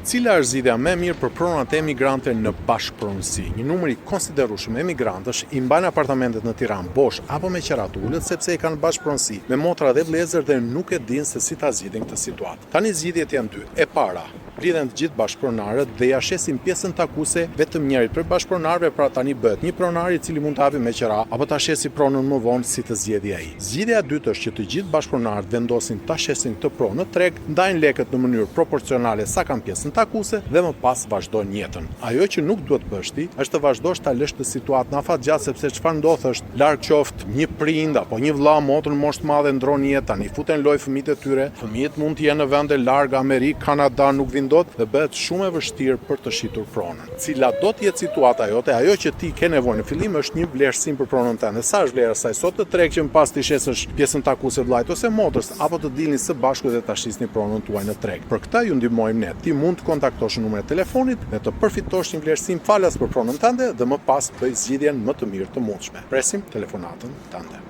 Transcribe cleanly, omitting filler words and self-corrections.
Cila është zgjidhja më e mirë për pronat e emigrantëve në bashkëpronësi? Një numër i konsiderueshëm emigrantësh i mbajnë apartamentet në Tiranë bosh apo me qera të ulët sepse i kanë bashkëpronësi me motra dhe vëllezër dhe nuk e dinë se si ta zgjidhin këtë situatë. Tani zgjidhjet janë dy. E para, mblidhen të gjithë bashkëpronarët dhe ia shesin pjesën takuese vetëm njërit prej bashkëpronarëve, pra tani bëhet një pronar i cili mund ta japi me qera apo ta shesi pronën më vonë si të zgjedhë ai. Zgjidhja e dytë është që të gjithë bashkëpronarët vendosin ta shesin këtë pronë në treg, ndajnë lekët në mënyrë proporcionale sa kanë pjesën takuese dhe më pas vazhdojnë jetën. Ajo që nuk duhet të bësh ti është të vazhdosh ta lësh këtë situatë në afatgjatë sepse çfarë ndodh është larg qoftë një prind apo një vëlla motër në moshë të madhe ndërron jetë tani futen në lojë fëmijët e tyre, fëmijët mund të jenë në vende larg Amerikë, Kanada nuk vijnë dot dhe bëhet shumë e vështirë për të shitur pronën. Cila do të jetë situata jote, ajo që ti ke nevojë në fillim është një vlerësim për pronën tënde. Sa është vlera e saj sot në treg që më pas t'i shesësh pjesën takuese vëllait ose motrës, apo të dilni së bashku dhe ta shisni pronën tuaj në treg. Për këtë ju ndihmojmë ne. Ti mund të kontaktosh në numrin e telefonit dhe të përfitosh një vlerësim falas për pronën tënde dhe më pas bëj zgjidhjen më të mirë të mundshme. Presim telefonatën tënde.